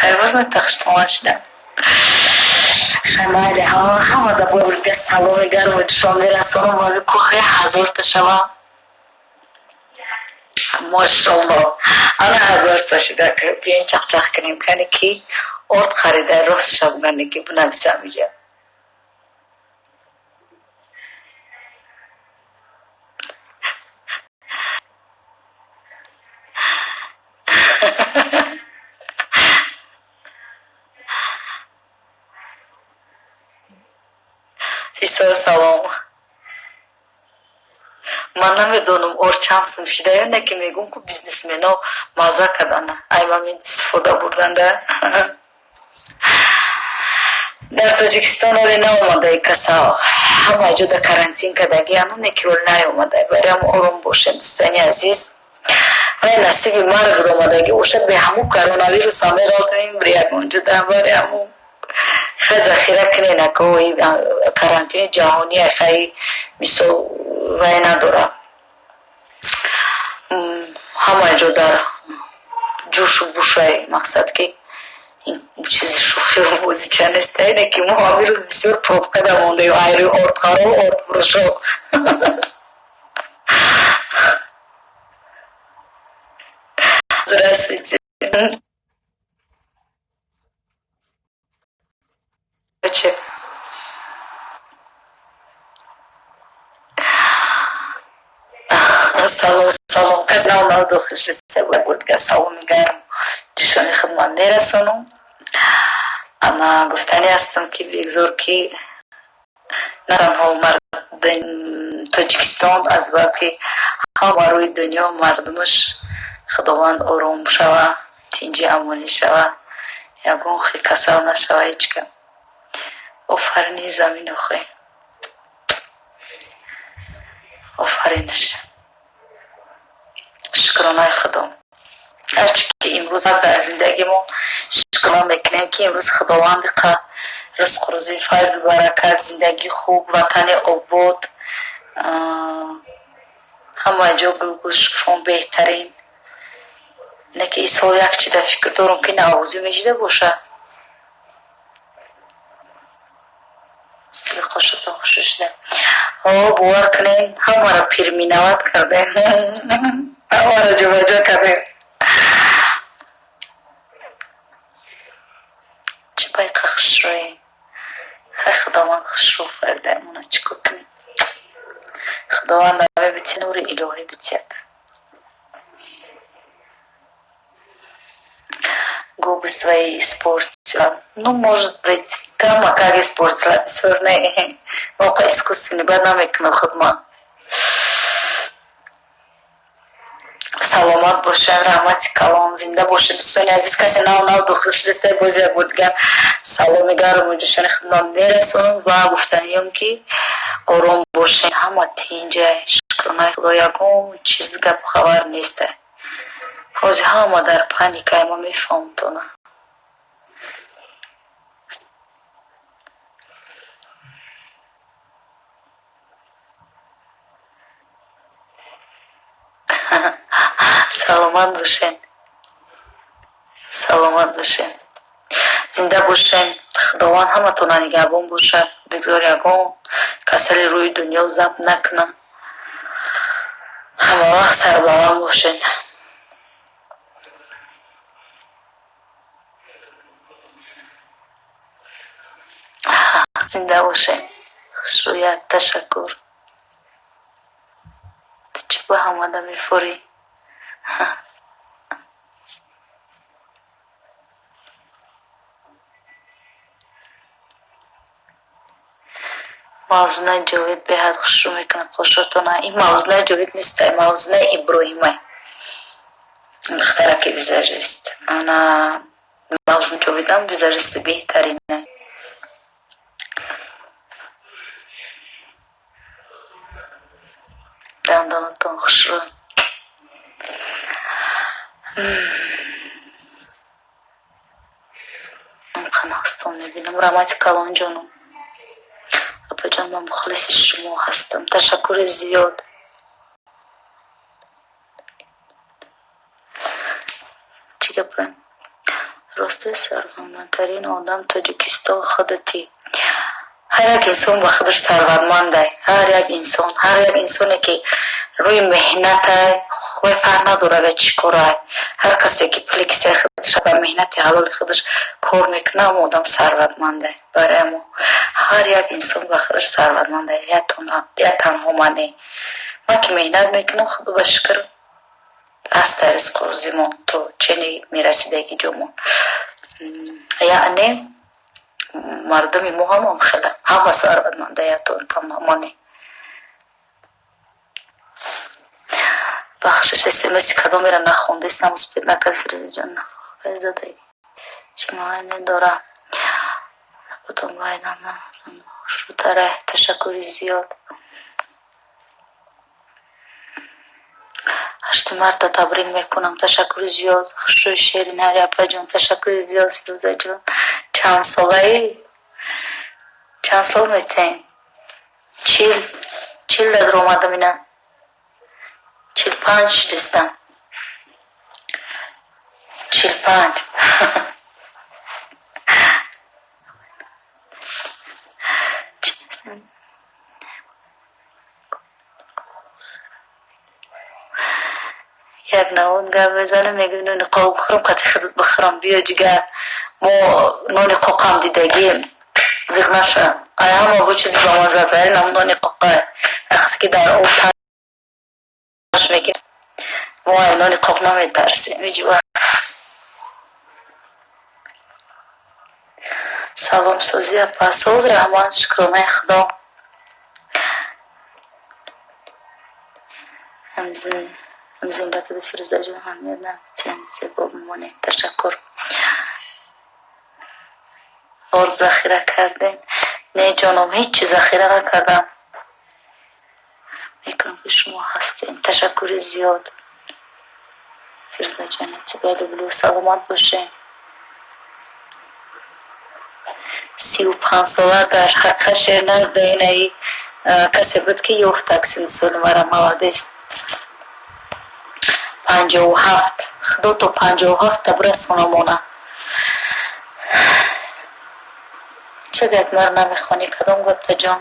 Кайвозна тахштоман шидам. Хамали ҳама да бо саломи гарму ҷӯшон мерасонам, ва кӯҳи ҳазорта шавам. Мошалло, ана ҳазорта шида. Биёин, чақчақ кунем. Кани, ки орд харида, рост шабгане, ки бинависам иҷа. Ҳисор, салом. Ман намедонам, орд чанд сум шида ё не, ки мегӯм, ку бизнесмено мазза кардана, аймамин истифода бурданда. Дар Тоҷикистон оле наомадаи касал, ҳама ҷо да карантин кардагӣ, ано ки оли наомада. Барам ором бошем, дӯстони азиз. Вай насиби марг омадагӣ бошад, бе ҳаму коронавируса меғалтаем ягонҷо да. Бари ҳаму хай захира кунен, ако карантини ҷаҳония хай мисол вай надора. Ҳама ҷо дар ҷӯшу бушай. Мақсад, ки ин чизи шӯхиву бозича нест, ине ки мо ҳамин рӯз бисёр пробка да мондаем, айри ордхаро, ордфурӯшо. Здравствуйте. Короче, салом, салом. Касе нав нав дохил шида бурдга, саломи гарм ҷӯшони хидмат мерасонам. Ана, гуфтанӣ ҳастам, ки бигзор, ки на танҳо Тоҷикистон аз, балки ҳама рӯи дунё мардумаш Худованд ором шава, тинҷи амонӣ шава, ягон хел касал нашава ҳеҷ кам. Офарини замин, охе офаринаш, шукронаи Худо. Ҳарчи ки имрӯз аст дар зиндагимо, шукрона мекунем, ки имрӯз Худованд қа ризқу рӯзӣ, файзу баракат, зиндагии хуб, ватани обод, ҳама ҷо гулгул шукуфон, беҳтарин. Не ки исол як чи дар фикр дорам, ки наврӯзӣ мешида боша. Стили қошатон хушрӯ шуда. О, бовар кунем, ҳамаро переименовать кардем, ҳамаро ҷобаҷо кардем. Чӣ байқа хушрӯе! Хай, Худованд хушрӯ фардаемона, чӣ кор кунем? Худованд аме бити, нури илоҳӣ битияд. Губы свои испортила. Ну, может быть, кама как испортила, бисёр не, воқеа искусственный бад намекунам худма. Саломат бошем, раҳмати калон, зинда бошем, дӯстони азиз. Касе нав нав дохил шудааст, боз як бор дигар саломи гарму ҷӯшони хидмат мерасонам ва гуфтаниём, ки ором бошем, ҳама тинҷа, шукронаи Худо, ягон чиз гапу хабар неста. Ҳозир ҳама дар паникае, ма мефаҳмтона. Саломат бошен, саломат бошен, зинда бошен. Худованд ҳаматона нигаҳбон бошад. Бигзор ягон касали рӯи дунё забт накунад. Ҳама вақт сарбаланд бошед. Зинда бошед. Хушрӯят, ташаккур. Ту чӣ ба ҳамада мефорӣ? Мавзунаи Ҷовид беҳад хушрӯ мекунад қошотона. Ин Мавзунаи Ҷовид неста, Мавзунаи Иброҳимай, духтараки визажист. Ана, Мавзуна Ҷовидам визажисти беҳтарина. Дандонатон хушрӯ. Қанақстон мебинам. Раҳмати калон, ҷонум. Апаҷон, ман мухлиси шумо ҳастам. Ташаккури зиёд. Чӣ гапа? Росте, сарватмандтарин одам Тоҷикистон худатӣ. Ҳар як инсон ба худаш сарватмандай. Ҳар як инсон, ҳар як инсоне, ки рӯи меҳнатай, вай фарқ надорад, вай чӣ корай. Ҳар касе, ки пули кисаи худаш ба меҳнати ҳалоли худаш кор мекунад, ҳамон одам сарватмандай. Барои ҳамо ҳар як инсон ба худаш сарватмандай. Я танҳо ман не. Ман ки меҳнат мекунам, худо ба шукр, ҳастай ризқу рӯзимон то чени мерасидаги ҷомон. Яъне мардуми мо ҳамон хела, ҳама сарватманда, я танҳо ман не. Бахшиш, смси кадомеро нахондестам, успеть накард, Фирӯзаҷон. Задаи чӣ маъне дора? Потом шутара. Ташаккури зиёд. 8 марта табрик мекунам. Ташаккури зиёд. Хушрӯи шерин ҳари апаҷон. Ташаккури зиёд, Фирӯзаҷон. Чанд солаӣ? Чанд сол метаем? 40. 40 дар омадам ина. 45 шидистам. 45. Як навод гап мезанем, мегӯем, нони қоқ бихӯрам, қати худат бихӯрам. Биё, ҷигар, мо нони қоқам дидагим. Зиқ наша. Ай ҳама бо чизи бамаззатарин ҳам нони қоқай. Вақте ки дар об таш мекунем, мо ай нони қоқ наметарсем ҳеҷ вақт. Салом, созӣ, апа? Соз, раҳмат, шукронаи Худо. Ҳамзинда кида, Фирӯзаҷон, ҳамият наметиҳем, зебо бимонед. Ташаккур. Орд захира кардем? Не, ҷоном, ҳеҷ чи захира накардам. Мекунам, ки шумо ҳастем. Ташаккури зиёд. Фирӯзаҷон, я тебя люблю. Саломат бошед. 35 сола дар ҳақиқат шер набудаинаи касе буд, ки ёфтак синну соли мара. Молодец. 57. Худо то 57-та бирасонамона. Чӣ гап мара намехонӣ? Кадом гапта, ҷон?